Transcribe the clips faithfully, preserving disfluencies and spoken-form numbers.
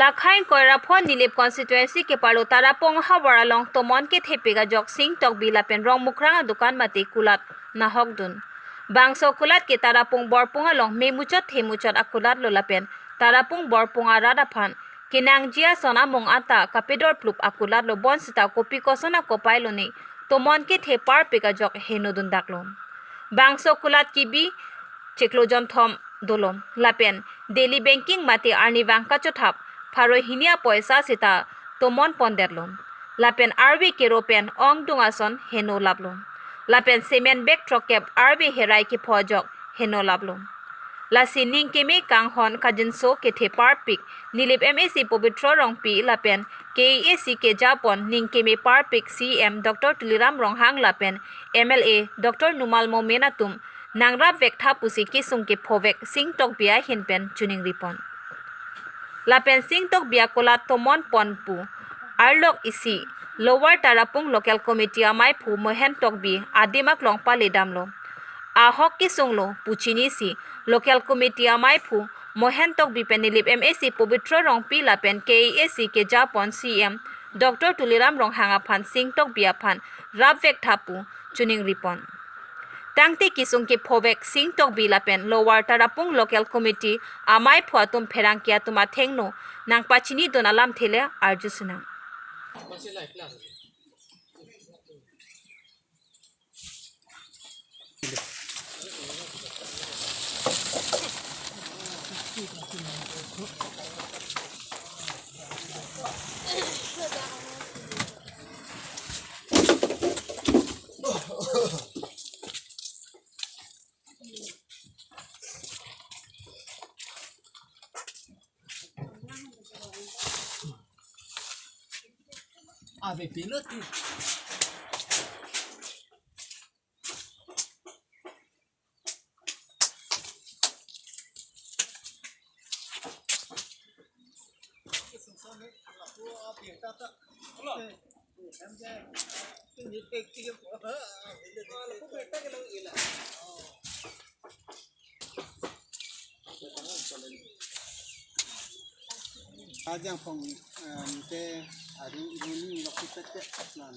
Takhai ingkoi ra pho Nilip constituency keparlo Tarapung havar along tomon kethepik ajok Sing Tokbi lapen Rongmukrang adukan mate kulat nahokdun. Bangso kulat ke Tarapung Borpung along memuchot themuchot akulatlo lapen Tarapung Borpung arat aphan kenangji ason amung anta kapedorplup akulatlo, bonsita kopi koson akopailo ne tomon kethe parpik ajok henodundaklo. Bangso kulat kebi chiklo jonthom dolo lapen daily banking mate arnivang kachothap pharo hini apoisa sita tomon pondetlo. Lapen arve kero pen ongdung ason heno laplo. Lapen cement bag throkkep arve herai kepho ajok heno laplo. Lasi ning keme kanghon kangjinso kethe parpik Nilip M A C Pobitro Rongpi lapen K A A C kejapon ning keme parpik C M Doctor Tuliram Ronghang lapen M L A Doctor Numal Momin atum nangrapvek tha pusi kesung kephovek Sing Tokbi ahin pen choningripon. Lapen Sing Tokbi akulat tomon pon pu arlok isi Lower Tarapung Local Committee amaiphu Mohen Tokbi adim aklong paledamlo. Ahok kesunglo pu chinisi Local Committee amaiphu Mohen Tokbi pen Nilip M A C Pobitro Rongpi lapen K A A C kejapon C M Doctor Tuliram Ronghang aphan Sing Tokbi aphan rapvek tha pu choningripon. Tangte kesung kephovek Sing Tokbi lapen Lower Tarapung Local Committee amaiphu atum pherangke atum athengno nangpachinidun alamthe le arjusinang. Ave pilo tu. Ajang pong, em, te, ari, ini, ini, lokasi pete, nan.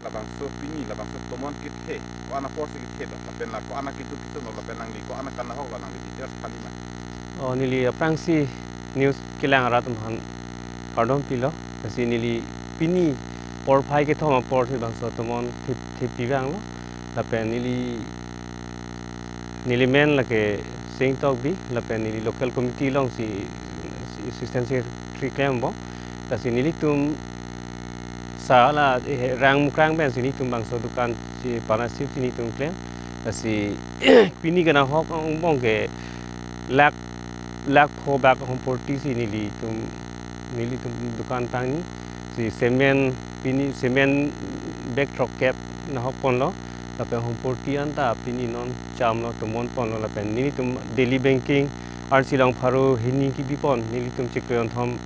Labangso pini, labangso tomon kethe, ko-an apor si kethe do, lapen la ko-an akitu kitu no, lapen nangli ko-an akanahok lo, nangli details pali ma. O, neli aphrangsi news kelang arat atum aphan kardom pilo, lasi neli pini porphai kethom apor si bangso tomon thep-, thepi vanglo, lapen neli, neli men lake Sing Tokbi, lapen neli local committee alongsi assistant secretary klembom, lasi nelitum sa la, eh, Rongmukrang pensi nelitum bangso dukan si partnership si nelitum klem. Lasi pini kanahok angbong ke lakh, lakh pho bak ahormu si nelitum, nelitum dukan tangni. Si cement pini cement bag throkkep nahok ponlo. Lapen ahormu anta pini non chamlo, tomon ponlo, lapen nelitum daily banking arnisi long pharo hini kebipon, nelitum chiklo jonthom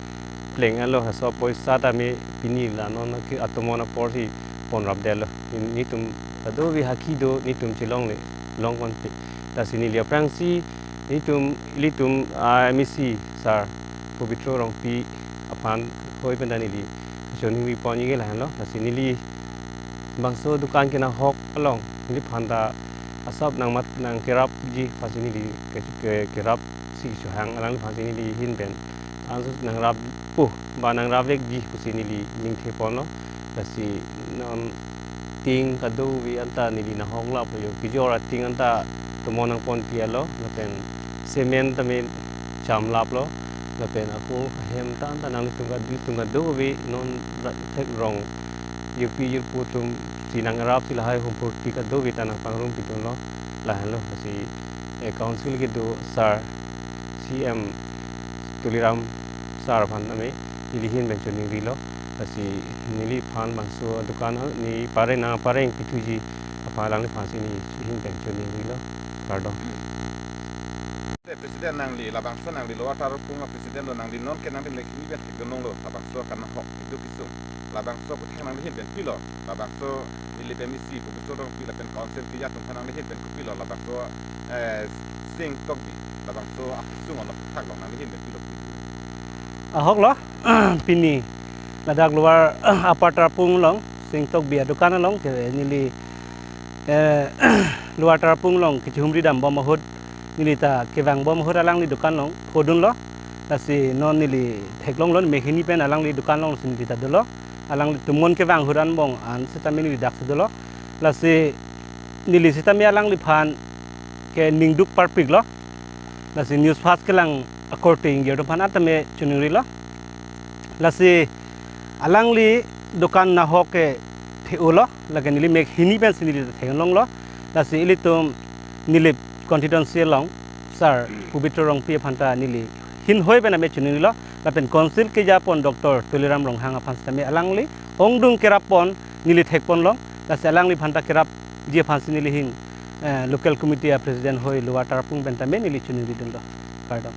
pleng alo, laso apoisa tame pini la non ke atomon apor si ponrapdetlo. Nelitum kadokave haki do, nelitum chelongle, longponpe. Lasi neli aphrangsi nelitum, ilitum, ah, M A C sir Pobitro Rongpi aphan hoi pen ta neli choningri pon ike lahenlo. Lasi neli bangso dukan kenahok along neliphan ta asap nangmat nangkerapji aphansi neli ke, ke, kerap si chohang, alangliphansi neli ahin pen ansose nangrap pu ba nangrapvekji pusi neli ningthe ponlo. Lasi non ting kadokave anta neli nahok laplo, yo kejor ating anta tomon nangponpi alo, lapen cement tame chamlaplo, lapen ako ahem ta anta nanglitum ka, nelitum kadokave non ra-, thek rong, jirpi jirpo atum si nangrap si lahai ahormu kadokave ta nangpangrumpidunlo, lahenlo. Lasi, eh, council kedo sir C M Tuliram sir aphan tame neli ahin pen choningrilo. Lasi neliphan bangso dukan, eh, ne pareng nangpareng pithuji aphan alangliphansi neli ahin pen choningrilo. Kardom. President nangli, labangso nangli Lower Tarapung a-president lo, nangli non ke nangli mek hini pen thekdunlonglo, labangso kanahok kedo kesung. Labangso kethek nangli ahin pen pilo, labangso ili P M E C pu Pabitra Rongpi lapen council keja atum aphan nangli ahin pen kopilo, labangso, eh, Sing Tokbi, labangso akesung along thektheklong nangli ahin pen pilo. Ahok lo, pini ladak Lower Upper Tarapung along, Sing Tokbi adukan along, ke neli, eh, Lower Tarapung along kechihumri dambom ahut, neli ta kevangbom ahut alangli dukan along phodunlo. Lasi non neli theklonglo, mek hini pen alangli dukan alongsi neli ta dolo. Alangli tumon kevang ahut anbong an setame neli daksi dolo. Lasi neli setame alangliphan ke ningduk parpiklo. Lasi News Fast kelang akorte ingjir atum aphan an tame chiningrilo. Lasi alangli dukan nahok ke the-olo, lake neli mek hini pensi neli theklonglo. Lasi ilitum Nilip constituency along Sir Pabitra Rongpi aphan ta neli hinhoi pen tame chiningrilo, lapen council keja pon Doctor Tuliram Ronghang aphan setame alangli ongdung kerap pon neli thekponlong. Lasi alangliphan ta kerapji aphansi neli ahin, eh, local committee a-president hoi Lower Tarapung pen tame neli chiningridunlo. Kardom.